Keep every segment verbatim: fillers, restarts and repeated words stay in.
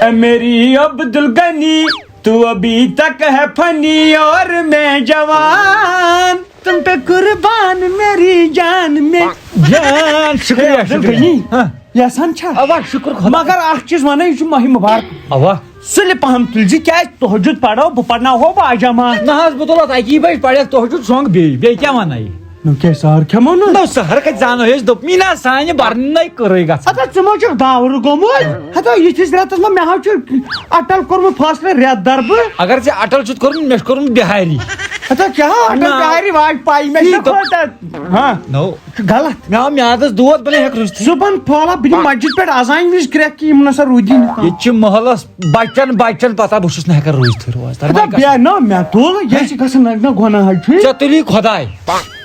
A میری عبدالغنی، تو ابھی تک ہے فنی اور میں جوان، تم پہ قربان میری جان میں۔ جان، شکریہ، ہے عبدالغنی، شکریہ۔ ہاں۔ یژھان چھا؟ اوا، شکر خدا۔ مگر اکھ چیز ونے، یہ چھُ ماہِ مبارک۔ اوا۔ سُلہِ پہم تُلۍ زِ، کیازِ تہجد پرو، بہٕ پرناوہو با جماعت۔ نہ حظ، بہٕ تُلہٕ اتھ اکی بجہِ پرٮ۪تھ تہجد شۄنٛگ بیٚیہِ، بیٚیہِ کیٛاہ ونے؟ نو کیٛازِ سہر کھٮ۪مو نہٕ؟ نو سہر کتہِ زانو أسۍ، دوٚپ مےٚ نا سانہِ برنٕے کٔرٕے گژھان۔ ہتا ژٕ ما چھُکھ داورٕ گوٚمُت؟ ہتا یِتھِس رٮ۪تس منٛز مےٚ حظ چھُ اٹل کوٚرمُت فٲصلہٕ رٮ۪تھ دربہٕ۔ اگر ژےٚ اٹل چھُتھ کوٚرمُت، مےٚ چھُ کوٚرمُت بہاری۔ ہتا کیٛاہ اٹل نہ۔ بہاری واج پاے، مےٚ چھِ تی نہ دوٚپ-، کھوژان۔ ہاں۔ نو۔ چھُ غلط۔ مےٚ آو میادس دود، بہٕ نہٕ ہٮ۪کہٕ روٗزتھٕے۔ صُبحن پھٲلا بہٕ دِمہٕ مسجد پٮ۪ٹھ اذان، یِم وٕچھ کرٛٮ۪کھ کہِ یِم نہ سا روٗدی نہٕ۔ ییٚتہِ چھِ محلس بچن بچن پتہ، بہٕ چھُس نہٕ ہٮ۪کان روٗزتھٕے روز۔ ادا بیا نہ، مےٚ تُل، یہِ چھِ گژھان نہ، نہ گۄناہ حظ چھُ۔ ژےٚ تُلی خۄداے۔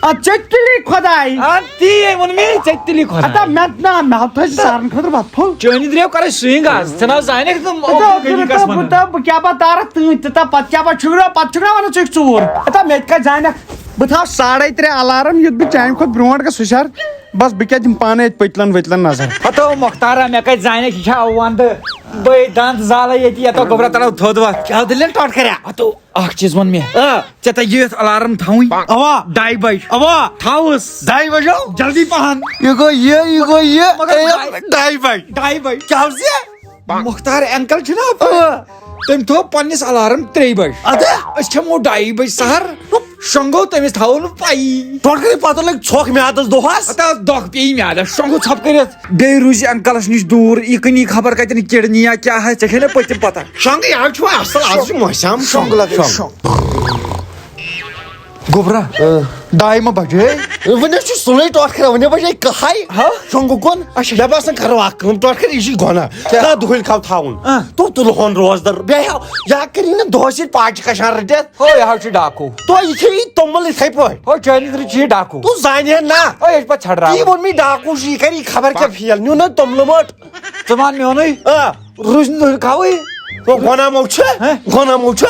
ادٕ ژےٚ تُلی خۄداے۔ آ، تی ہے ووٚن مےٚ، ژےٚ تُلی خۄداے۔ ادا مےٚ نہ، مےٚ تھٲے ژٕ سارن خٲطرٕ بتہٕ پھوٚل۔ چٲنی درٛاو کرے سُوِنٛگ آز، ژےٚ نہ زانکھ تِم ادا عبدالغنی بہٕ کس دپہٕ، بہٕ وَنان۔ دپہٕ، بہٕ کیٛاہ بہٕ تارکھ تۭتۍ تہٕ تہٕ پتہٕ کیٛاہ بہٕ چھُکھ، پتہٕ چھُکھ نہ ونان ژٕ چھُکھ ژوٗر۔ ادا مےٚ تہِ کتہِ زانکھ، بہٕ تھاوٕ ساڑے ترٛےٚ الارم، یُتھ بہٕ چانہِ کھۄتہٕ برونٹھ گژھٕ ہُشار۔ بس، بہٕ کیٛاہ دِمہٕ پانے اَتہِ پٔتلن ؤتلن نظر؟ ہتو مۄختارا، مےٚ کتہِ زانکھ یہِ چھا ونٛدٕ؟ بٔے دند زالے ییٚتی، یتو گوٚبرا ترو تھوٚد وتھ۔ کیٛاہ دٔلیٖل ٹۄٹھ کریا؟ ہتو، اکھ چیٖز ووٚن مےٚ۔ آ۔ ژےٚ تہِ یہِ یتھ الارم تھاوٕنۍ۔ اوا۔ ڈاے بج۔ اوا۔ تھاوُس۔ ڈاے بجو؟ جلدی پہن۔ یہِ گوٚو یہِ، یہِ گوٚو یہِ۔ مگر اے، ڈاے۔ ڈاے بج۔ ڈاے بج۔ کیٛاہ حظ یہِ؟ مۄختار انکل چھُنہ اپٲرۍ؟ آ۔ تٔمۍ تھوٚو پننِس الارم ترٛیٚیہِ بجہِ۔ اَدٕ؟ أسۍ کھٮ۪مو ڈایہِ بجہِ سحر۔ شۄنٛگو تٔمِس تھاوو نہٕ پَیی۔ ٹۄٹھ کٔرِتھ پَتہٕ لٔگۍ ژھۄکھ میادَس دۄہَس۔ ہتا دۄکھ پیٚیہِ میادَس، شۄنٛگو ژھۄپہٕ کٔرِتھ۔ بیٚیہِ روٗزِ انکلَس نِش دوٗر، یہِ کٕنی خبر کَتٮ۪ن کِڈنی یا کیٛاہ آسہِ، ژےٚ چھے نہ پٔتِم پَتہ۔ شۄنٛگٕے، آز چھُ وۄنۍ اَصٕل، آز چھُ موسم شۄنٛگ لَگان۔ شۄنٛگ۔ گوٚبرا، اۭں۔ ڈاے ما بجے؟ وۄنۍ حظ چھُ سُلے ٹۄٹھ کران، وۄنۍ بجے کہے۔ ہا؟ شۄنٛگُک کُن۔ اچھا۔ مےٚ باسان کرو اکھ کٲم، ٹۄٹھ کر، یہِ چھُے گۄناہ۔ کیٛاہ؟ کانٛہہ دُہٕلۍ کھاو تھاوُن۔ اۭں۔ تو تُلہٕ ہون روزدر۔ بیٚیہِ ہا، یا کٔرِو نہٕ دۄہَس ییٚتہِ پاچہِ کَشان رٔٹِتھ۔ ہو، یہِ حظ چھُ ڈاکوٗ۔ تو یہِ کھیٚیہِ توٚمُل یِتھَے پٲٹھۍ۔ ہو، چٲنِس رٕچھی ڈاکوٗ۔ تو زانہِ ہے نہ۔ ہو، یہِ چھُ پَتہٕ ژھٮ۪ڈراوان۔ تی ووٚن مےٚ ڈاکوٗ چھُ، یہِ کَرِ یہِ خبر کیٛاہ فیل۔ نیوٗ نہ توٚملہٕ مٔٹ۔ ژٕ وَن میونُے۔ آ۔ رٕچھ نہٕ کھاوٕے۔ تو گۄناہ مو چھُ؟ ہہ؟ گۄناہ مو چھُ؟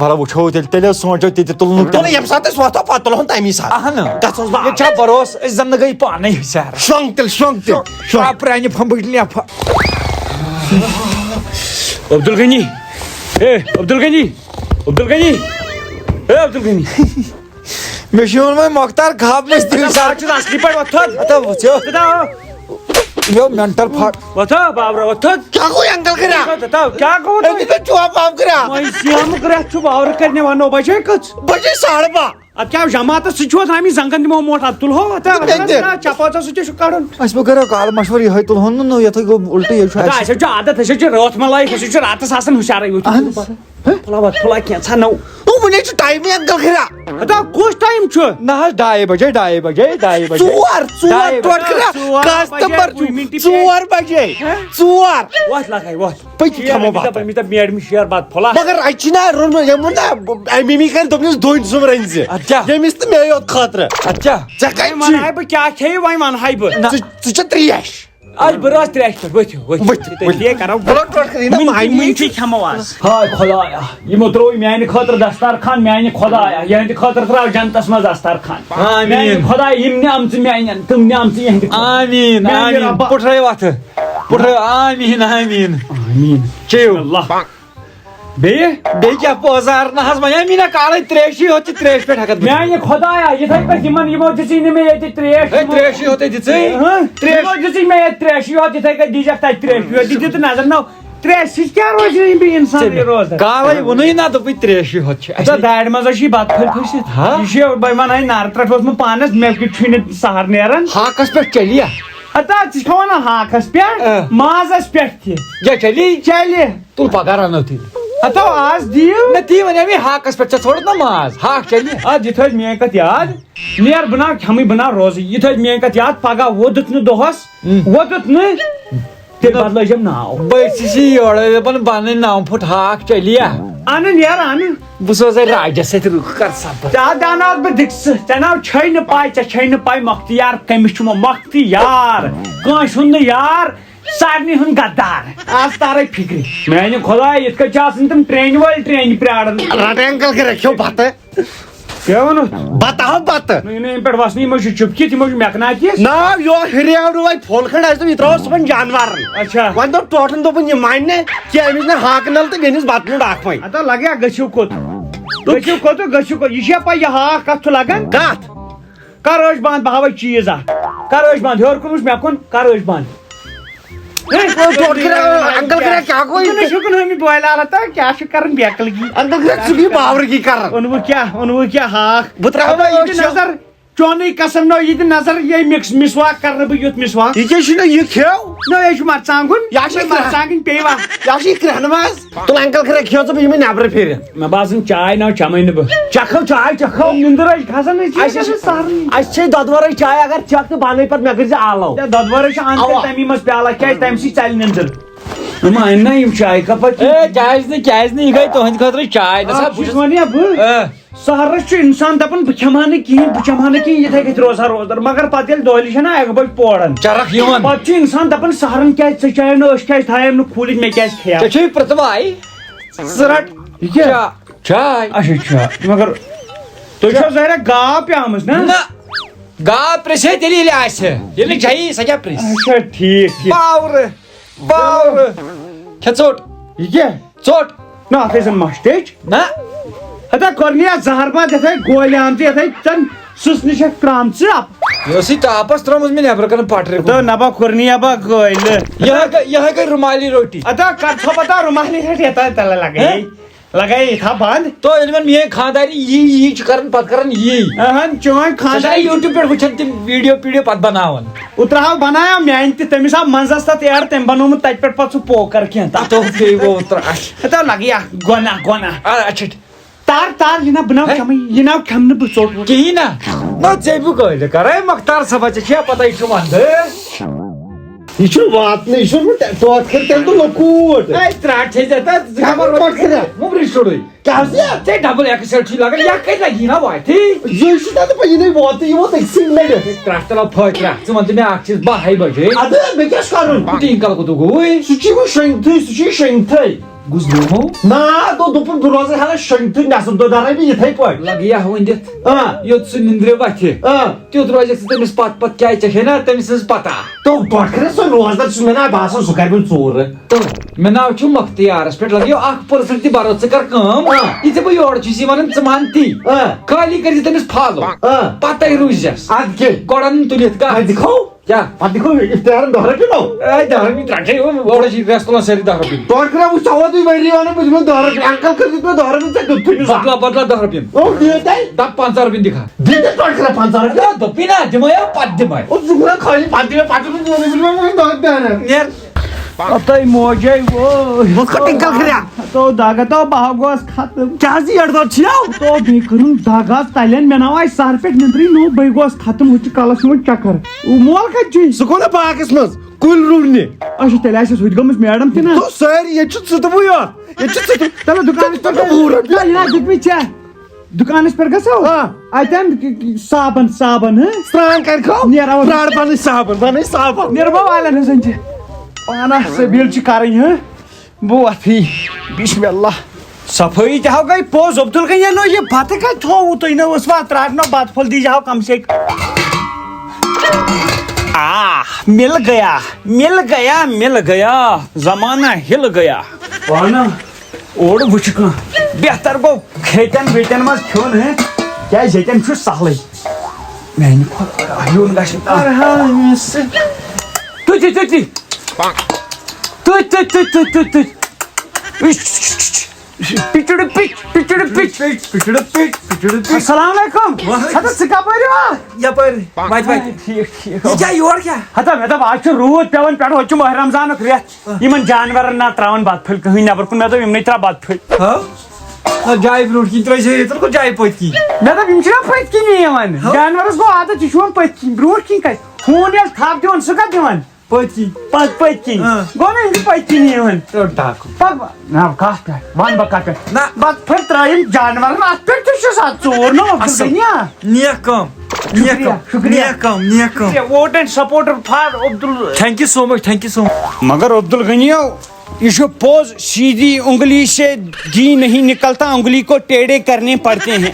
وَلہٕ وٕچھو تیٚلہِ، تیٚلہِ حظ سونٛچو تہِ تہِ تُلنُک تُلہٕ تہِ۔ ییٚمہِ ساتہٕ أسۍ وۄتھو، پَتہٕ تُلہون تَمی ساتہٕ۔ اَہَن۔ گژھوس بہٕ ییٚتہِ چھا بھروسہٕ؟ أسۍ زَن نہٕ گٔے پانَے ہُشار۔ شۄنٛگ تیٚلہِ، شۄنٛگ تیٚلہِ، شۄنٛگ۔ پرٛانہِ پھمبٕکۍ لیفہٕ۔ عبدالغنی، اے عبدالغنی، عبدالغنی، اے عبدالغنی۔ مےٚ چھُ یِوان وۄنۍ مۄختار خاب منٛز تہِ ہُشار۔ بہٕ چھُس اَصلی پٲٹھۍ وۄتھان۔ ہتا وٕچھو۔ ہتا۔ یو مینٹل پھٹ۔ وۄتھو بابرا، وۄتھو۔ کیٛاہ گوٚو انکل کٔریا؟ وۄتھو، کیٛاہ گوٚو أمۍ تۄہہِ؟ دیُت مےٚ چوب واب کٔریا؟ وۄنۍ سیمُک رٮ۪تھ چھُ، وارٕ کَرِ نِوان نو بجے کٔژ؟ بجے ساڑٕ باہ۔ اَدٕ کیٛاہ جماعتس سۭتۍ چھُوا درٛامٕتۍ زنٛگن دِمو موٹھ، اَدٕ تُلہو، اَدٕ تُلہٕ تیٚلہِ۔ اَدٕ چپاو ژےٚ سۭتۍ چھُ کَڑُن۔ اَسہِ بہٕ کَرو کال مشورٕ، یِہوٚے تُلہون نہٕ نوٚو، یَتھٕے گوٚو اُلٹہٕ، یہِ چھُ اَدٕ اَسہِ۔ اَسہِ حظ چھُ عادت، أسۍ حظ چھِ رٲتھ مَلایِتھ، أسۍ حظ چھِ راتَس آسان ہُشارَے یوت۔ اہن حظ۔ پھُلا وَتھ، پھُلا کینٛژھا نوٚو۔ تو وٕنے چھُ ٹایمٕے انکل کھرا۔ ہتا کُس ٹایم چھُ؟ نہ حظ، ڈاے بجے، ڈاے بجے، ڈاے بجے۔ ژور، ژور، ڈاے ٹوٹھ بجے۔ کھرا۔ ژور بجے، کسٹمر وُہہِ چھُ منٹہِ ژور بجے۔ ہہ؟ ژور۔ وۄتھ لگے، وۄتھ۔ پٔکِو شیر، کھٮ۪مو أمِس بتہٕ۔ دَپ، أمِس دَپ، میڈمہِ شیر بتہٕ پھوٚلا۔ مگر اَتہِ چھِنہ روٚنمُت، یِمو نہ اَمہِ مِمی کَرِ دوٚپنَس دۄنۍ زٕ رٔنۍ زِ۔ اَدٕ کیٛاہ؟ ییٚمِس تہٕ مے یوت خٲطرٕ۔ اَدٕ کیٛاہ؟ ژےٚ کَتہِ وۄنۍ چھُے؟ وَنہٕ ہا بہٕ کیٛاہ کھیٚیہِ، وۄنۍ وَنہٕ ہاے بہٕ۔ نہ۔ ژٕ، ژٕ چھےٚ ترٛیش۔ آز بہٕ رٲژ ترٛیش پٮ۪ٹھ، ؤتھِو، ؤتھِو۔ ؤتھِو، ؤتھِو۔ یہِ کَرو۔ بہٕ روٚٹ روٚٹ کھٮ۪مو آز۔ ہاے خۄدایا، یِمو ترٛوو میٛانہِ خٲطرٕ دستارخان، میٛانہِ خۄدایا، یِہٕنٛدِ خٲطرٕ ترٛاو جنتَس منٛز دستارخان۔ آمیٖن۔ میٛانہِ خۄدایا، یِم نعمژٕ میٛانٮ۪ن، تِم نعمژٕ یِہٕنٛدِ خٲطرٕ۔ آمیٖن، میٛانہِ آمیٖن۔ رۄبا۔ پُٹھرٲیِو اَتھٕ، پُٹھرٲیِو، آمیٖن، آمیٖن۔ آمیٖن۔ چیٚیِو۔ بسم اللہ۔ بیٚیہِ؟ بیٚیہِ کیٛاہ پوزار؟ نہ حظ، وَنے مےٚ نا کالے ترٛیشی ہوت تہِ ترٛیش پٮ۪ٹھ ہٮ۪کَتھ بہٕ۔ میٛانہِ خۄدایا، یِتھَے پٲٹھۍ یِمَن، یِمو دِژٕے نہٕ مےٚ ییٚتہِ ترٛیش، ہے، یِمو ترٛیشی ہوت ہے دِژٕے۔ ہہ؟ ترٛیش۔ یِمو دِژٕے مےٚ ییٚتہِ ترٛیشی ہوت، یِتھَے کٔنۍ دیٖزٮ۪کھ تَتہِ ترٛیشی ہوت، یہِ دِتہٕ نظر نو۔ ترٛیشہِ سۭتۍ کیٛاہ روزِ یہِ بیٚیہِ اِنسان یہِ روزدار؟ کالے ووٚنُے نا، دوٚپُے ترٛیشی ہوت چھِ۔ اَسہِ ژےٚ دارِ منٛز حظ چھِ یہِ بَتہٕ پھٔلۍ پھٔسِتھ۔ ہا؟ یہِ چھِ، بہٕ وَنہٕ ہَے نارٕ ترٛٹھ اوسمُت پانَس، مےٚ کیُتھ چھُے نہٕ سہر نیران۔ ہاکَس پٮ۪ٹھ چلی یا؟ ہتا، ژٕ چھِ کھٮ۪وان ہاکَس پٮ۪ٹھ، اۭں۔ مازَس پٮ۪ٹھ تہِ۔ یا چلی؟ چلہِ۔ تُل پگاہ رَنو تیٚلہِ۔ ہتو آز دِیِو۔ نہ، تی وَنے مےٚ ہاکَس پٮ۪ٹھ، ژےٚ ژھوڑُتھ نہ ماز، ہاکھ چلہِ؟ آ، یہِ تھٲوِزِ میٛٲنۍ کَتھ یاد۔ نیر بہٕ نا کھٮ۪مٕے، بہٕ نا روزٕے۔ یہِ تھٲوِزِ میٛٲنۍ کَتھ یاد، پگاہ ووٚدُتھ نہٕ دۄہَس، ہُم۔ ووٚدُتھ نہٕ، تیٚلہِ بدلٲیزٮ۪م ناو۔ بہٕ چھُس یی یورٕ دَپان، بَنٕنۍ نَو پھُٹ ہاکھ چلہِ یا؟ اَنہٕ نیر، اَنہٕ۔ بہٕ سوزَے راجَس سۭتۍ رُک، کر صبر۔ ژےٚ ہا دیٛاوناوَتھ بہٕ دِکہٕ سۭتۍ، ژےٚ نا چھے نہٕ پَے، ژےٚ چھے نہٕ پَے مۄختیار کٔمِس چھُ، مۄختیار، کٲنٛسہِ ہُنٛد نہٕ یار۔ سارنٕے ہُنٛد غدار۔ آز تارے فِکرِ۔ میانہِ خۄدایہِ، یِتھ کٔنۍ چھِ آسان تِم ٹرینہِ وٲلۍ ٹرینہِ پرٛاران۔ رٹہٕ انکل کٔرِتھ کھیوٚو بتہٕ۔ کیٛاہ ووٚنُتھ؟ بتہٕ ہاو بتہٕ۔ نہ، یہِ نہٕ اَمہِ پٮ۪ٹھ وَسنٕے، یِمو چھُ چُپکِتھ، یِمو چھُ مٮ۪کناتِس۔ نا، یورٕ ہُریو نہٕ وۄنۍ پھوٚل کھنٛڈ آسہِ، یہِ ترٛاوو صُبحن جانوَرن۔ اچھا۔ وۄنۍ دوٚپ ٹوٹھن، دوٚپُن، یہِ مانہِ نہٕ کینٛہہ، أمِس نہٕ ہاکہٕ نَل تہٕ بیٚنِس بَتہٕ نوٚٹ اَکھ وۄنۍ۔ اَدٕ لَگہِ ہا، گٔژھِو کوٚت؟ گٔژھِو کوٚت، گٔژھِو کوٚت؟ یہِ چھا پَے یہِ ہاکھ کَتھ چھُ لَگان؟ کَتھ؟ کَر ٲسۍ بنٛد؟ بہٕ ہاوَے چیٖز اَکھ۔ کَر ٲسۍ بنٛد؟ ہیوٚر کُن وٕچھ مےٚ کُن، کَر ٲسۍ بنٛد؟ ہے، ٹوٹھ کٔرِو، انکل کٔرِو، کیٛاہ گوٚو یہِ؟ یہِ چھُ کُن ہٲمِتھ بویلہِ آلہٕ تہٕ کیٛاہ چھُ کَران بیکلگی؟ انکل کٔرِو، ژٕ یہِ باورٕگی کَران۔ اوٚنوُ کیٛاہ؟ اوٚنوُ کیٛاہ ہاکھ؟ بہٕ ترٛاوٕ اَدٕ یہِ أچھ تہِ یَتھ۔ نظر۔ چونٕے قسم نو، یہِ تہِ نظر، یہِ مِکس مسواک کرنہٕ بہٕ یُتھ مسواک۔ یہِ کیٛاہ چھُ نہ یہِ کھیو؟ نہ، یہِ چھُ مرژانٛگُن۔ یہِ چھُ یہِ کرٛہُن۔ مرژانٛگٕنۍ پیٚیہِ وا؟ یہِ چھُ یہِ کرٛہُن ماز۔ تُل انکل کھرے کھیو ژٕ بہٕ یِمے نٮ۪برٕ پھِرِ۔ مےٚ باسان چاے نہ چمے نہٕ بہٕ۔ چکھو چاے چکھو۔ نِندٕر ہے کھسان ہے، چی اَسہِ گژھان چھِ، سارنٕے۔ اَسہِ چھے دۄدوَرٕے چاے، اگر چکھ تہٕ بنٲے پتہٕ مےٚ کٔرۍ زِ آلو۔ ہے، دۄدوَرٕے چھِ اَنان اَوا۔ تیٚلہِ تَمی منٛز پیالہ، کیٛازِ تَمہِ سۭتۍ ژَلہِ نِندٕر۔ یِم اَنہِ نا یِم چاے کَپا چی؟ ہے، کیٛازِ نہٕ، کیٛازِ نہٕ؟ یہِ گٔے تُہنٛدِ خٲطرٕ چاے، نہ سا اَکھ بہٕ چیٖز چھُس وَنہٕ یا بہٕ؟ آ۔ سحرس چھُ انسان دپان، بہٕ کھٮ۪مہٕ ہا نہٕ کِہینۍ، بہٕ چٮ۪مہٕ ہا نہٕ کِہینۍ، یِتھے کٔنۍ روزٕ ہا روزدار۔ مگر پتہٕ ییٚلہِ دۄہلہِ چھےٚ نا اکہِ بجہِ پوران، چرکھ یِوان۔ پتہٕ چھُ انسان دپان، سحرن کیازِ ژےٚ چایو نہٕ، أچھ کیازِ تھایَم نہٕ کھوٗلِتھ، مےٚ کیازِ کھیٚیو؟ ژےٚ چھُے پرٛتھ وَے۔ ژٕ رٹ۔ یہِ کیٛاہ؟ چا-، چاے۔ اچھا، اچھا۔ مگر تُہۍ چھِو ظٲہرہ گاو پیٛامٕژ نا؟ نہ۔ گاو پرٛژھے تیٚلہِ ییٚلہِ آسہِ۔ ییٚلہِ نہٕ چایی، سۄ کیٛاہ پرٛژھِ؟ اچھا، ٹھیٖک، ٹھیٖک۔ باورٕ۔ باورٕ۔ کھےٚ ژوٚٹ۔ یہِ کیٛاہ؟ ژوٚٹ۔ نہ، اَتھ ٲسۍ زَن مَسٹیج۔ نہ۔ ہتا کورنیا زہر باد یِتھَے گولہِ آمژٕ، یِتھَے زَن سٕژنہِ چھَکھ ترٛامژٕ۔ یہِ ٲسٕے تاپَس ترٛٲومٕژ مےٚ نٮ۪برٕ کَنہِ پَٹرِ کُن۔ ہتا نبا کورنیا با گٲلۍ۔ یِہوٚے گٔے، یِہوٚے گٔے رُمالی روٹی۔ ہتا کَر ژھۄپہٕ ہتا رُمالی ہٮ۪تھ یَتھ تَلہٕ لَگَے۔ ہہ؟ لَگَے یِتھا بنٛد۔ تو ییٚلہِ وۄنۍ میٛٲنۍ خانٛدارِ یی، یی چھِ کَران، پَتہٕ کَران یی۔ اَہَن، چٲنۍ ژٕ چھَکھ خانٛدارِ۔ YouTube پٮ۪ٹھ وٕچھان تِم video پیٖڈیو پَتہٕ بَناوان۔ اوترٕ ہاو بنایا میانہِ تہِ، تٔمِس آو منٛزس تتھ air، تٔمۍ بنوومُت تتہِ پٮ۪ٹھ پتہٕ سُہ پوکر کینٛہہ تتھ۔ تتھ اوس بیٚیہِ گوٚو اوترٕ اَسہِ۔ ہتا لگہِ اکھ گۄناہ، گۄناہ۔ آ، اچھا۔ تار، تار، یہِ نا بہٕ ناو ہے؟ کھٮ۪مٕے، یہِ ناو کھٮ۪مہٕ نہٕ بہٕ ژوٚٹ ووٚٹ۔ کِہیٖنۍ نا؟ نہ، ژےٚ بہٕ کٲلۍ کرے مۄختار صٲبا، ژےٚ چھےٚ پتہ یہِ چھُ ونٛدٕ۔ یہِ چھُ واتنٕے، یہِ چھُنہٕ ٹوٹھ کٔرِتھ تٔمۍ تُل لۄکوٗٹ۔ ہے، ترٛٹھ چھے ژےٚ تتھ، ژٕ خبر ٹوٹھ کٔرِتھ۔ وُمرِ شُرُے۔ کیٛاہ حظ یہِ؟ ژےٚ double XL چھُے لاگان، یَتھ کَتہِ لَگہِ یہِ نا واتہِ؟ یہِ چھُ تَتھ پَتہٕ یِنَے ووتٕے، یہِ ووت أکسٕے مِنٹَس۔ ترٛٹھ تَلہٕ پھٔتۍ ترٛٹھ۔ ژٕ وَن تہٕ مےٚ اَکھ چیٖز، بَہَے بَجے۔ اَدٕ مےٚ کیٛاہ چھُ کَرُن؟ تہٕ یِنہٕ کَلہٕ کوٚت گوٚوُے؟ سُہ چھُے وۄنۍ شۄنٛگتھٕے، سُہ چھُے شۄنٛگتھٕے۔ گُس گوٚمو؟ نا، دوٚپ، دوٚپُن بہٕ روزَے ہَنا شۄنٛگتھٕے، نٮ۪صٕب دۄہ دَرَے بہٕ یِتھَے پٲٹھۍ۔ لَگہٕ یَہوٕ أنٛدِتھ۔ آ۔ یوٚت سُہ نِنٛدرِ وَتھِ۔ آ۔ تیُتھ روزٮ۪کھ ژٕ تٔمِس پَتھ پَتھ، کیٛازِ ژےٚ چھے نا تٔمۍ سٕنٛز پَتہ۔ تو گۄڈٕ کَرے سۄ روزدار، سُہ چھُ مےٚ نا باسان، سُہ کَرِ وۄنۍ ژوٗرٕ۔ تو مےٚ ناو چھُ مۄختیارس پٮ۪ٹھ لگیو اکھ percent تہِ بھروسہٕ، ژٕ کر کٲم۔ آ۔ یہِ ژےٚ بہٕ یورٕ چھُس یہِ ونان، ژٕ مان تی۔ آ۔ خٲلی کٔرۍ زِ تٔمِس follow۔ آ۔ پتَے روٗزٮ۪س۔ اَدٕ کیٛاہ؟ گۄڈٕ اَنُن تُلِتھ کَتھ؟ وۄنۍ دِکھو۔ کیٛاہ؟ پتہٕ دِکھو اِفتِحارن دَہ رۄپیہِ نو۔ اے، دَہ رۄپیہِ ترٛٹھے، یِم اورٕ چھِ رٮ۪تھ تُلان سٲری دَہ رۄپیہِ۔ تورٕ کٔرِو وٕچھ، ژےٚ ووتُے ؤری وَنان، بہٕ دِمہٕ دَہ رۄپیہِ۔ انکل کٔرۍ دیُت مےٚ دَہ رۄپیہِ، ژےٚ دیُتتھٕے نہٕ زانٛہہ۔ بدلا، بدلا دَہ رۄپیہِ۔ او، دِیِو تۄہہِ۔ دَپ پنٛژاہ رۄپیہِ دِکھا۔ دِتھ پٮ۪ٹھ کَران پنٛژاہ رۄپیہِ۔ ہے، دوٚپُے نا، دِمَے ہا، پَتہٕ دِمَے۔ او، ژٕ گوٚو خٲلی پَتہٕ دِمَے، پَتہٕ دِمَے، دِمَے، دِمَے، دِمَے، دِمَے، دِمَے۔ نیر۔ ہتَے موجے وٲے۔ بہٕ کَتہِ کَل خریا؟ تو دگ تو بہٕ گوس ختم۔ کیٛاہ زِ یٔڑ دۄد چھِو؟ تو بیٚیہِ کٔرٕم دگ آز تَلٮ۪ن، مےٚ ناو آسہِ سَر پٮ۪ٹھ نِندرٕے نوٚو، بٔے گوس ختم، ہُہ چھُ کَلَس یِوان چَکَر۔ مول کَتہِ چھُے؟ سُہ گوٚو نا باغَس منٛز، کُلۍ رُونہِ۔ اچھا، تیٚلہِ آسٮ۪س ہُتہِ گٔمٕژ میڈم تہِ نا۔ تو سٲری، ییٚتہِ چھُ ژٕ تہٕ بٕے یوت۔ ییٚتہِ چھُ ژٕ تہٕ، تیٚلہِ دُکانَس پٮ۪ٹھ وُہ رۄپیہِ۔ نہ، یہِ نہ دیُتمٕے ژےٚ۔ دُکانَس پٮ۪ٹھ گژھو؟ آ۔ اَتٮ۪ن صابن، صابن، ہہ؟ سرٛان کَرِ کھو؟ نیرو۔ برٛاڈ بَنٕے صابن، بَنٕے صابن۔ نیرو بہٕ والٮ۪ن ہٕنٛز أنٛدِ۔ پانہ سبیٖل چھِ کَرٕنۍ، ہہ؟ بہٕ وۄتھٕے۔ بسم اللہ۔ صفٲیی تہِ ہاو گٔے پوٚز، عبدالغنی نو یہِ بَتہٕ کَتہِ تھووُ تُہۍ؟ نہ اوسوا ترٛاٹھ نہ بَتہٕ پھوٚل دیٖزِ ہاو کَم سے کَم۔ آہ، مِل گیا، مِل گیا، مِل گیا، زمانہ ہِل گیا۔ پانہ۔ اورٕ وٕچھِ کانٛہہ۔ بہتر گوٚو کھیٚتٮ۪ن ویٚتٮ۪ن منٛز کھیوٚن، ہے۔ کیٛازِ ییٚتٮ۪ن چھُ سہلٕے۔ میٛانہِ خۄدایا، یُن گژھِ نہٕ کانٛہہ۔ تُہۍ تہِ، تُہۍ تہِ۔ تُہۍ، تُہۍ، تُہۍ، تُہۍ، تُہۍ، تُہۍ۔ پِچُڑٕ پِچ، پِچُڑٕ پِچ۔ پِچُڑٕ پِچ، پِچُڑٕ پِچ۔ السلام علیکم۔ وعلیکم۔ ہتا ژٕ کپٲرۍ یِوان؟ یپٲرۍ۔ وَتہِ، وَتہِ۔ ٹھیٖک، ٹھیٖک۔ یہِ کیٛاہ، یور کیٛاہ؟ ہتا مےٚ دوٚپ، آز چھُ روٗد پٮ۪وان پٮ۪ٹھٕ، ہوٚتہِ چھُ ماہِ رمضانُک رٮ۪تھ۔ یِمن جانورن نہ ترٛاوان بتہٕ پھٔلۍ کٕہٕنۍ نٮ۪بر کُن۔ مےٚ دوٚپ، یِمنٕے ترٛاو بتہٕ پھٔلۍ۔ ہاو؟ نہ، جایہِ برٛونٛٹھ کِنۍ ترٛٲے زِ، ییٚتٮ۪ن گوٚو جایہِ پٔتۍ کِنۍ۔ مےٚ دوٚپ، یِم چھِنہ پٔتۍ کِنی یِوان۔ ہاو؟ جانورس گوٚو عادت، یہِ چھُ یِوان پٔتۍ کِنۍ۔ برٛونٛٹھ کِنۍ کتہِ؟ ہوٗن ییٚلہِ تھپھ دِوان، سُہ کتہِ دِوان؟ پٔتۍ کِنۍ۔ پتہٕ پٔتۍ کِنۍ۔ اۭں۔ گوٚو نہ، یِم چھِ پٔتۍ کِنی یِوان۔ تہٕ ڈاکو۔ پتہٕ نہ، کتھ پٮ۪ٹھ؟ ون بہٕ کتھ پٮ۪ٹھ؟ نہ۔ بتہٕ پھٔلۍ ترٛٲیِم جانورن، اتھ پٮ۪ٹھ تہِ چھُ سا ژوٗر نوٚو، اصٕل۔ عبدالغنی۔ نیک کٲم۔ نیک شُکریہ، کٲم۔ شُکریہ۔ نیک کٲم، نیک کٲم۔ شُکریہ۔ Vote and supporter for Abdul. Thank you so much, thank you so much۔ مگر عبدالغنیو، یہ چھُ پوٚز، سیدھی انگلی سے گھی نہیں نکلتا، انگلی کو ٹیڑھے کرنے پڑتے ہیں۔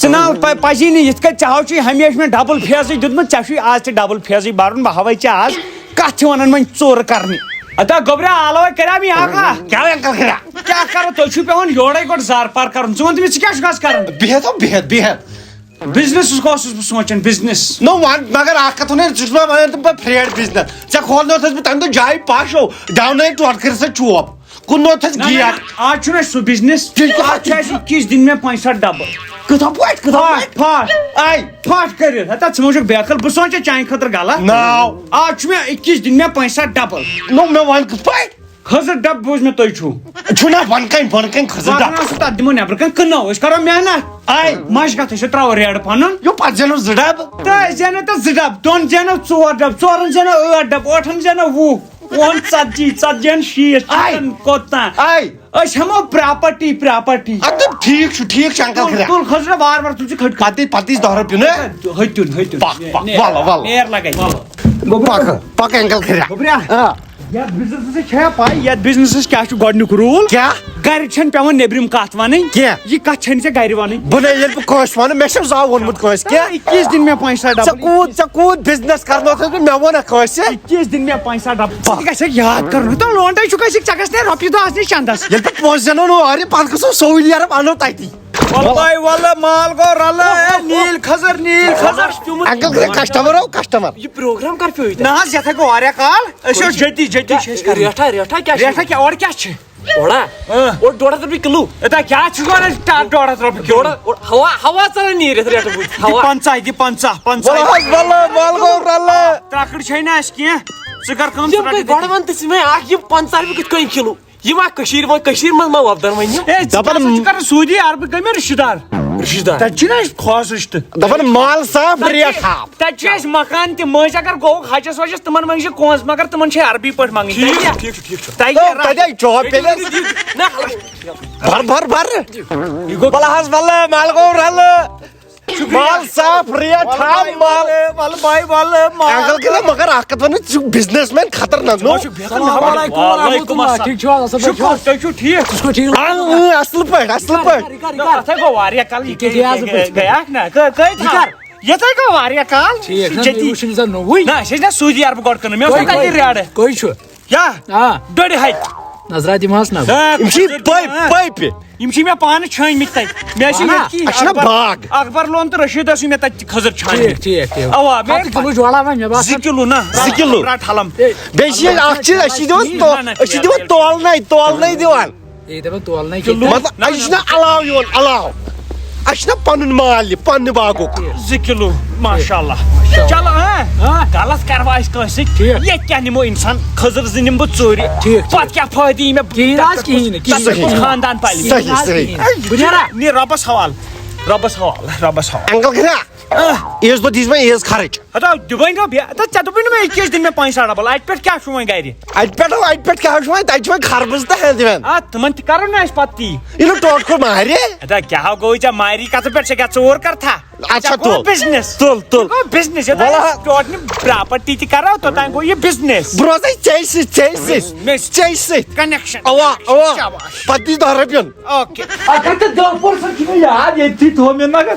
جناب، پہ-، پزی نہٕ یِتھ کٔنۍ ژےٚ ہاو چھُے ہمیشہِ مےٚ ڈبل فیزٕے دیُتمُت، ژےٚ چھُے آز تہِ ڈبل فیزٕے برُن، بہٕ ہاوے ژےٚ آز کتھ چھِ ونان وۄنۍ ژوٗرٕ کرنہِ۔ ادا گوٚبرا، علاوے کریا مےٚ اکھ اکھ۔ کیٛاہ وۄنۍ کرٕ کھڑا؟ کیٛاہ کرٕ؟ تۄہہِ چھُو پٮ۪وان یورے گۄڈٕ زارٕ پار کرُن۔ ژٕ وَن تہٕ مےٚ، ژٕ کیٛاہ چھُکھ آز کران؟ بِہِتھ ہو، بِہِتھ، بِہِتھ۔ بِزنِسَس اوسُس بہٕ سونٛچان، بِزنِس۔ نو وَن، مگر اکھ کتھ وَنَے، ژٕ چھُکھ مےٚ وَنان تہٕ بہٕ فرٛیڈ بِزنِس۔ ژےٚ کھولنوتھَس بہٕ تَمہِ دۄہ جایہِ پش ہو، ڈاونے ٹوٹھ کٔرِتھ سۄ چوب۔ کُنوتھَس نہ، نہ، گیٹ۔ نہ، آز چھُنہٕ اَسہِ سُہ بِزنِس۔ تیٚلہِ کیٛاہ؟ آز چھُ اَسہِ اِکیٖس دِنۍ مےٚ پنٛژاہ ڈبہٕ۔ کِتھا پٲٹھۍ؟ کِتھا پھاش، پٲٹھۍ؟ پھاش۔ آے۔ پھاش کٔرِتھ۔ ہتا ژٕ ما چھُکھ بیقل؟ بہٕ سونٛچے چانہِ خٲطرٕ غلط۔ ناو۔ آز چھُ مےٚ اِکیٖس دِنۍ مےٚ پنٛژاہ ڈبہٕ۔ نو مےٚ وَن کِتھ پٲٹھۍ؟ خٔزٕر ڈبہٕ بوٗز مےٚ تُہۍ چھُو۔ چھُنہ بۄن کَنۍ، بۄن کَنۍ خٔزٕر ڈبہٕ۔ واتناو سُہ تَتھ دِمو نٮ۪برٕ کَنۍ، کٕنو أسۍ، کَرو محنت۔ آے۔ مَشقَتھ أسۍ چھِ ترٛاوو ریڈ پَنُن۔ یو پَتہٕ زینو زٕ ڈبہٕ۔ تہٕ أسۍ زینو تَتھ زٕ ڈبہٕ، تۄہہِ زینو ژور ڈبہٕ، ژورَن زینو ٲٹھ ڈبہٕ، ٲٹھَن زینو وُہ، وُہَن ژَتجی، ژَتجی ہَن شیٖٹھ، آے۔ شیٖٹھَن کوٚت تام۔ آے۔ أسۍ ہٮ۪مو پراپرٹی، پراپرٹی۔ اَدٕ ٹھیٖک چھُ، ٹھیٖک چھُ، انکل تُل، خریا۔ تُل، خٔزٕر وار وار، تُل ژٕ کھٔٹۍ کھٔٹۍ۔ پَتہٕ، پَتہٕ یی دَہ رۄپیہِ نہ۔ ہیٚتُن، ہیٚتُن۔ پَکھ، پَکھ، نیر، وَلہٕ، وَلہٕ۔ نیر لَگے۔ پَکھ، پَکھ، انکل خریا۔ گوٚبریا۔ آ۔ یتھ بزنسس چھا پاے، یتھ بزنسس کیٛاہ چھُ گۄڈنیُک روٗل؟ کیٛاہ؟ گرِ چھَنہٕ پٮ۪وان نیبرِم کتھ ونٕنۍ۔ کیٛاہ؟ یہِ کتھ چھَنہٕ ژےٚ گرِ ونٕنۍ۔ بہٕ نے ییٚلہِ بہٕ کٲنٛسہِ ونہٕ، مےٚ چھُ زاو ووٚنمُت کٲنٛسہِ۔ کیٛاہ؟ اِکیٖس دِن مےٚ پانٛژھ ساس ژےٚ ڈبل۔ کوٗت، ژےٚ کوٗت بزنس کرنوتھس بہٕ، مےٚ ووٚن کٲنٛسہِ؟ اِکیٖس دِن مےٚ پانٛژھ ساس ڈبل۔ ژٕ تہِ گژھکھ یاد کرُن۔ تو لونڈے چھُکھ أسۍ، ژےٚ گژھِ نے رۄپیہِ دہ آسنہِ چندس۔ ییٚلہِ بہٕ پونٛسہٕ زینو نہٕ اورٕ، پتہٕ گژھو سہوٗلی عرب انو تتی۔ ولہٕ باے ولہٕ، مال گوٚو رلہٕ، اے، نیٖل خٔزٕر، نیٖل خٔزٕر۔ انکل گٔے کسٹمر ہو، کسٹمر۔ یہِ پروگرام کر پیوٚو ییٚتہِ؟ نہ حظ، یتھ ہے گوٚو واریاہ کال۔ أسۍ ٲسۍ جدی، جدی چھِ أسۍ کران۔ ریٹھا، ریٹھا کیٛاہ چھِ؟ ریٹھا کیٛاہ، اورٕ کیٛاہ چھِ؟ اورا؟ اۭں۔ اورٕ ڈۄڈ ہتھ رۄپیہِ کِلوٗ۔ اے، تۄہہِ کیٛاہ چھُ ونان؟ ڈۄڈ ہتھ رۄپیہِ کِلوٗ۔ ڈۄڈ ہتھ، اورٕ ہوا، ہوا ژلان نیٖرِتھ ریٹہٕ بوٗزِتھ، ہوا۔ پنٛژاہ، دِ پنٛژاہ، پنٛژاہ۔ ولہٕ حظ، ولہٕ، مال گوٚو رلہٕ۔ ترٛکھٕڑ چھے نہٕ اَسہِ کینٛہہ۔ ژٕ کر کٲم، یِم ژٕ رَٹ گٔے یہِ۔ گۄڈٕ وَن تہٕ ژٕ مےٚ اکھ، یِم پنٛژاہ رۄپیہِ کِتھ کٔنۍ کِلوٗ؟ یِم آ کٔشیٖرِ منٛز، کٔشیٖرِ منٛز ما وۄپدان وۄنۍ یِم؟ اے، ژٕ دَپان کیٛاہ سا چھُکھ کران؟ سعودی عربہٕ گٔے مےٚ رِشتہٕ دار۔ رِشتہٕ دار۔ تَتہِ چھِنہٕ اَسہِ خاص رِشتہٕ۔ دَپان مال صاف، تَتہِ ریٹ چھِ، ہاف۔ تَتہِ چھِ اَسہِ مکان تہِ، مٔنٛزۍ اگر گوٚوُکھ حجَس وجَس، تِمَن منٛزٕ چھِ کونٛز، مگر تِمَن چھِ عربی پٲٹھۍ منٛگٕنۍ۔ ٹھیٖک، تَتہِ ٹھیٖک چھُ، ٹھیٖک چھُ۔ تَتہِ تہٕ تَتہِ آے چاپ پیٚلہِ۔ نہ، بَر، بَر، بَر۔ یہِ گوٚو بَلہٕ حظ، بَلہٕ، مال گوٚو رَلہٕ۔ مال صاف، ریٹ ہاو، مال۔ وَلہٕ بھاے، وَلہٕ، مال۔ انکل کِنہٕ مگر اکھ کتھ ونہٕ، ژٕ چھُکھ بزنس مین خطرناک، نو؟ السلام علیکم ورحمۃ اللہ۔ ٹھیٖک چھِو حظ؟ اصل پٲٹھۍ چھِو حظ؟ شُکر، تُہۍ چھِو ٹھیٖک؟ ژٕ چھُکھ ٹھیٖک؟ آ، اۭں، اصل پٲٹھۍ، اصل پٲٹھۍ۔ رِکا، رِکا۔ اَتھ ہے گوٚو واریاہ کال، یہِ کیٛاہ، یہِ کیٛاہ، یہِ کیٛاہ؟ گٔیاکھ نا؟ کٔ-، کٔہۍ تھاو؟ یہِ کر؟ یَتھ ہے گوٚو واریاہ کال۔ ٹھیٖک، نہ، ژےٚ مےٚ تی۔ وٕچھ نہٕ زَن نوٚوُے۔ نہ، أسۍ ٲسۍ نا سعودی عربہٕ گۄڈٕ کٕنان، مےٚ اوس کٔہۍ، نہ تَتہِ کٔہۍ؟ ریڈٕ۔ کٔہۍ چھُ؟ یا آ۔ ڈۄڈِ ہتہِ۔ نظرا دِمہٕ ہس نظر۔ آ، یِم چھِ خٔزٕر پٔپۍ، دِوان۔ پٔپۍ۔ یِم چھِ مےٚ پانہٕ چھٲنۍ مٕتۍ تَتہِ۔ مےٚ ٲسۍ یِم اہنا، ییٚتہِ کِنۍ اَسہِ چھِنہ اکبر، باغ۔ اکبر لون تہٕ رشیٖد ٲسۍ مےٚ تَتہِ خٔزٕر چھٲنۍ ٹھیٖک، مٕتۍ۔ ٹھیٖک، ٹھیٖک۔ اَوا، مےٚ ہتہٕ کِلوٗ جوڑا وۄنۍ، مےٚ باسان۔ زٕ کِلوٗ نہ، زٕ کِلوٗ۔ رٹ حلم۔ ہے، بیٚیہِ چھِ یہِ اکھ چیٖز، أسۍ چھِ دِوان تو-، نہ، نہ، أسۍ چھِ دِوان تولنَے، تولنَے دِوان۔ ہے، دَپان تولنَے کِلوٗ۔ کِلوٗ۔ مطلب، نہ، اَسہِ چھُنہ علاوٕ یِوان، علاوٕ۔ اَسہِ چھُنہ پَنُن مال یہِ، پَننہِ باغُک۔ زٕ کِلوٗ، ماشاء اللہ۔ چلو، ہاں؟ ہاں۔ غلط کَروا أسۍ کٲنٛسہِ سۭتۍ؟ ٹھیٖک۔ ییٚتہِ کیٛاہ نِمو اِنسان؟ خٔزٕر زٕ نِمہٕ بہٕ ژوٗرِ۔ ٹھیٖک، ٹھیٖک۔ پَتہٕ کیٛاہ فٲیدٕ یی مےٚ؟ کِہیٖنۍ نہ حظ، کِہیٖنۍ نہٕ، کِہیٖنۍ نہٕ۔ تَتھ خاندان پَلہِ۔ صحیح، صحیح۔ بہٕ نیرا؟ رۄبَس حوال، رۄبَس حوال، رۄبَس حوال۔ انکل گرا، اۭں۔ عیٖذ دۄہ دیٖز وۄنۍ عیٖذ خرٕچ۔ ہتا، دِوٲنۍ گوٚو بیٚیہِ، ہتا، ژےٚ دوٚپُے نہٕ مےٚ، أکِس دِن مےٚ پونٛسہٕ ڈبل، اَتہِ پٮ۪ٹھ کیٛاہ چھُ وۄنۍ گرِ؟ اَتہِ پٮ۪ٹھ، اَتہِ پٮ۪ٹھ کیٛاہ چھُ وۄنۍ؟ تَتہِ چھِ وۄنۍ خربٕز تہٕ ہٮ۪نٛد وٮ۪نٛد۔ آ، تِمن تہِ کرو نہٕ أسۍ پتہٕ تی۔ یہِ نہٕ ٹوٹھ کوٚر مارِ۔ ہتا، کیٛاہ گوٚو ژےٚ ماری کَتھٕ پٮ۪ٹھ؟ ژےٚ کیٛاہ ژوٗر کَرتھا؟ اَدٕ سا ژےٚ گوٚو تُل۔ بِزنِس۔ تُل، تُل۔ یہِ گوٚو بِزنِس، یوٚتام وَلہٕ ہا۔ أسۍ ٹوٹھ نہٕ پراپرٹی تہِ کرو، توٚتام گوٚو یہِ بِزنِس۔ بہٕ روزَے ژےٚ سۭتۍ، ژےٚ سۭتۍ، بِزنِس۔ ژےٚ سۭتۍ۔ کنیکشن۔ اوا، اوا۔ شاباش۔ پتہٕ دِس دَہ رۄپیَن۔ اوکے۔ اَکھ ہَتھ تہٕ دَہ پٔرسَنٛٹ چھُ مےٚ یاد، ییٚتھی تھوٚو مےٚ مگر۔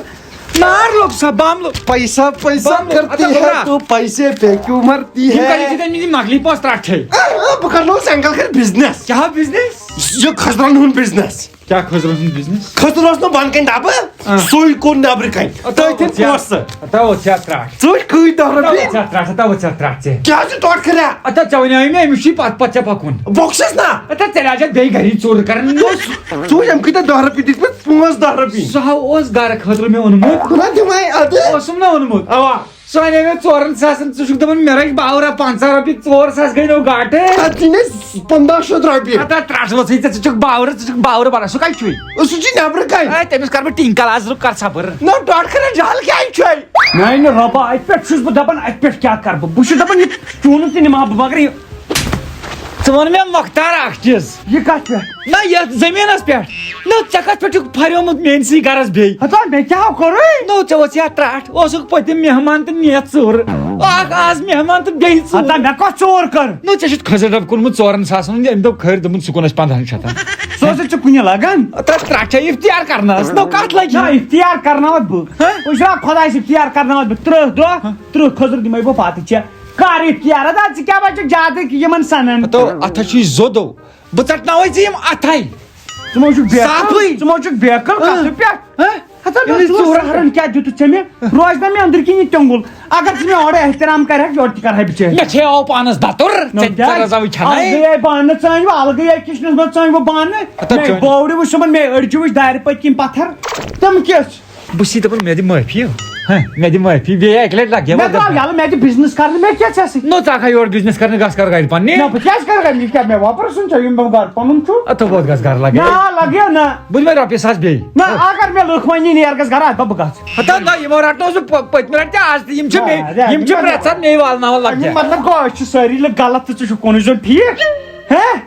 نار لوگ سا، بم لوگ۔ پیسہ، پیسہ بم لوگ۔ کرتی اچھا، ہے گوٚبرا۔ تو، پیسے پہ کیوں مرتی یِم ہے؟ کَتہِ چھِ تٔمۍ یہِ نقلی پونٛسہٕ ترٛٹھ ہے؟ آ، آ، بہٕ کرناوس انکل خیر بزنس۔ کیٛاہ بزنس؟ یہِ کھٔزرن ہُنٛد بزنس۔ کیٛاہ کھٔزرن ہُنٛد بزنس؟ کھٔزر اوس نہٕ بۄن کَنہِ ڈبہٕ، آ۔ سُے کوٚر نٮ۪برٕ کَنہِ۔ ہتا تٔتھۍ وٕچھ یا، پونٛسہٕ۔ ہتا وٕچھ یا ترٛٹھ۔ ژٕ وٕچھ کۭتۍ دَہ ہتا رۄپیہِ؟ وٕچھ یا ترٛٹھ، ہتا وٕچھ یا ترٛٹھ ژےٚ۔ کیٛاہ چھُ ٹۄٹھ کَران؟ ہتا ژےٚ وَنیٛاوُے مےٚ أمِس چھُے پتہٕ پتہٕ ژےٚ پَکُن۔ بۄکسَس نا؟ ہتا ژےٚ لاجَتھ بیٚیہِ گَری ژوٗرٕ کَران۔ ژٕ وٕچھ أمۍ کۭتیٛاہ دَہ رۄپیہِ دِتۍ مےٚ؟ پانٛژھ دَہ رۄپیہِ۔ سُہ ہا اوس گرٕ خٲطرٕ مےٚ اوٚنمُت۔ بہٕ نا دِمے اَدٕ۔ اوسُم نا اوٚنمُت۔ اَوا۔ سُہ اَنے مےٚ ژورَن ساسَن، ژٕ چھُکھ دَپان مےٚ رَچھ باورہ پنٛژاہ رۄپیہِ، ژور ساس گٔے نو گاٹہٕ۔ تَتھ دِنۍ اَسہِ پنٛداہ شیٚتھ رۄپیہِ۔ ہتا ترٛٹھ ؤژھٕے ژےٚ، ژٕ چھُکھ باورہ، ژٕ چھُکھ باورہ بَنان، سُہ کَتہِ چھُے؟ سُہ چھُ نٮ۪برٕ کَنہِ۔ اے، تٔمِس کَرٕ بہٕ ٹِنٛکَل آز رُک، کَر صبر۔ نہ، ٹۄٹھ کَران جَل کیٛازِ چھُے؟ میٛانہِ رۄبا، اَتہِ پٮ۪ٹھ چھُس بہٕ دَپان، اَتہِ پٮ۪ٹھ کیٛاہ کَرٕ بہٕ؟ بہٕ چھُس دَپان، یہِ چوٗنہٕ تہِ نِمہٕ ہا بہٕ، مگر یہِ ژٕ وَن مےٚ مۄختار اکھ چیٖز۔ یہِ کتھ پٮ۪ٹھ؟ نہ، یتھ زٔمیٖنس پٮ۪ٹھ۔ نہ، ژےٚ کتھ پٮ۪ٹھ چھُکھ پھریومُت میٲنسٕے گرس بیٚیہِ؟ ہتا، مےٚ کیٛاہ کوٚرُے؟ نہ، ژےٚ ٲس یتھ ترٛٹھ، اوسُکھ پٔتِم مہمان تہٕ نِیَتھ ژوٗرٕ۔ اکھ آز مہمان تہٕ بیٚیہِ ژوٗرٕ۔ ہتا، مےٚ کۄس ژوٗر کٔر؟ نہ، ژےٚ چھُتھ کھٔزٕر ڈبہٕ کوٚرمُت ژورن ساسن ہُنٛد، أمۍ دوٚپ خٲر، دوٚپُن، سُہ کُن اَسہِ پنٛدہن شیٚتن۔ سُہ اوس ژےٚ کُنہِ لگان؟ ترٛےٚ ترٛےٚ چھےٚ افتیار کرنس، نو کتھ لگہِ؟ نہ، افتیار کرناوتھ بہٕ۔ ہہ؟ وٕچھ سا، خۄداے سُنٛد افتیار کرناوتھ بہٕ۔ ترٕٛہ دۄہ، ترٕٛہ خٔزٕر دِمے بہٕ پتہٕ ژےٚ۔ کر افتیار؟ ادا ژٕ کیٛاہ بچکھ زیادٕ یِمن سنن؟ ہتو، اتھس چھُے زوٚدو۔ بہٕ ژٹناوے ژےٚ یِم اتھے۔ ژٕ ما چھُکھ بیقل؟ صافٕے۔ ژٕ ما چھُکھ بیقل؟ ہہ؟ کتھ پٮ۪ٹھ؟ ہہ؟ ہتا، مےٚ دوٚپمَے ژٕ ژٕ وُرٕ ہرن کیٛاہ دیُتُتھ ژےٚ مےٚ؟ روزِ نہ مےٚ أنٛدٕرۍ کِنۍ یہِ تیوٚنٛگُل۔ اگر ژٕ مےٚ اورٕ احترام کرکھ، یورٕ تہِ کرہے بِچٲرۍ۔ مےٚ چھے آو پانس دتُر، نہ ژےٚ کیٛازِ؟ ژےٚ رزاوٕے چھَنَے۔ الگٕے آیہِ بانہٕ ژٲنۍ وۄنۍ، الگٕے آیہِ کِچنس منٛز ژٲنۍ وۄنۍ بانہٕ۔ ہتا مےٚ چٲنۍ۔ بوورِ وٕچھ صُبحن، مےٚ أڈجہِ وٕچھ دارِ پٔتۍ کِنۍ پتھر۔ تِم کِژھ؟ بہٕ چھُسے دَپان، مےٚ دِ معٲفی۔ ہہ، مےٚ دِ معٲفی، بیٚیہِ اَکہِ لَٹہِ لَگہِ ہا مےٚ وۄنۍ ترٛاو دَپُن۔ یَلہٕ، مےٚ دِ بِزنِس کَرنہٕ، مےٚ کیٛاہ ژےٚ سۭتۍ؟ نو، ژٕ ہا یورٕ بِزنِس کَرنہِ، گژھ کَر گَرِ پَننہِ۔ نہ، بہٕ کیٛازِ کَرٕ گَرِ؟ یہِ کیٛاہ مےٚ وۄپرٕ سُنٛد چھا، یِم بہٕ گَرٕ پَنُن چھُ؟ اَتھ بہت گژھ گَرٕ لَگہِ۔ نہ، لَگہِ ہا نہ۔ بہٕ دِمَے رۄپیہِ ساس بیٚیہِ۔ نہ، اگر مےٚ لُکھ وَنہِ، نیر گژھ گَرٕ، اَتھ بہٕ گژھٕ۔ ہتا نہ، یِمو رَٹنو سُہ پٔ-، پٔتمہِ لَٹہِ تہِ، آز تہِ۔ یِم چھِ مے-، آ، یِم چھِ یِم پرٛٮ۪تھ ساتہٕ مے والناوان لَگہِ۔ مطلب گوٚو، أسۍ چھِ سٲری لُکھ غلط تہٕ ژٕ چھُکھ کُنُے زوٚن ٹھیٖک؟ ہہ؟